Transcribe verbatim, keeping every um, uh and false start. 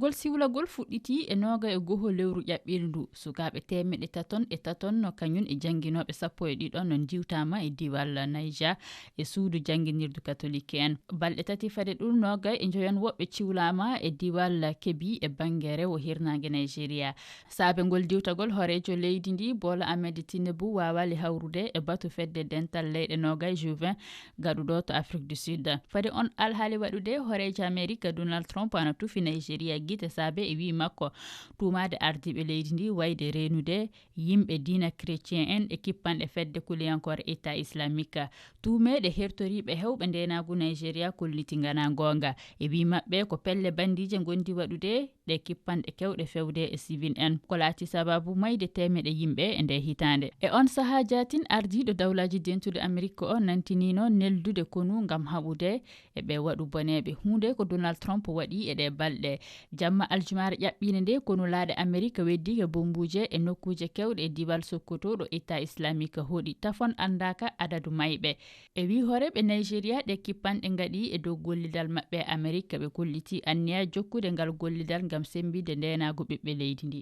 Ngol siwlagol fuɗɗiti e nooga e goho lewru ƴaɓɓiindu. Sukaaɓe teemeɗe taton e taton no kañum e jannginooɓe sappo e ɗiɗo no njiwtaama e diiwal Niger e suudu jannginirdu katoliki en. Balɗe tati fade ɗum, nooga e njoyon woɓɓe ciwlaama e diiwal Kebbi e bannge rewo hirnaange Nigeria. Saabe ngol diwtagol, hooreejo leydi ndi, Bola Ahmed Tinubu, waawaali hawrude e batu fedde dental leyɗe nooga e juin gaɗuɗo to Afrique du Sud. Fade on alhaali waɗude, hooreejo Amerika Donald Trump ana tufi Nigeria gite saabe e wii makko tuumaade ardiiɓe leydi ndi wayde reenude yimɓe diina chrétien en e kippanɗe fedde kuliyankoore État islamique. Tuumeeɗe hertoriiɓe hewɓe ndeenaagu Nigeria kolliti ngana goonga. E wii maɓɓe ko pelle bandiije ngondi waɗude ɗe kippanɗe kewɗe fewde e civil en. Ko laati sababu mayde teemeɗe yimɓe e nde hitaande. E on sahaa jaatin, ardiiɗo dawlaaji dentuɗe Amerik o nantinino neldude konu ngam haɓude e ɓe waɗu boneeɓe. Huunde ko Donald Trump waɗi e ɗe balɗe. Jamma aljumaare ƴaɓɓiinde nde, konu laaɗe Amerik weddike bombuuje e nokkuuje kewɗe e diiwal Sokoto ɗo État islamique hoɗi. Tafon anndaaka adadu mayɓe. E wii hooreeɓe Nigeria, ɗe kippanɗe ngaɗi e dow gollidal maɓɓe e Amerik, ɓe kolliti anniya jokkude ngal gollidal ngam semmbinde ndeenaagu ɓiɓɓe leydi ndi.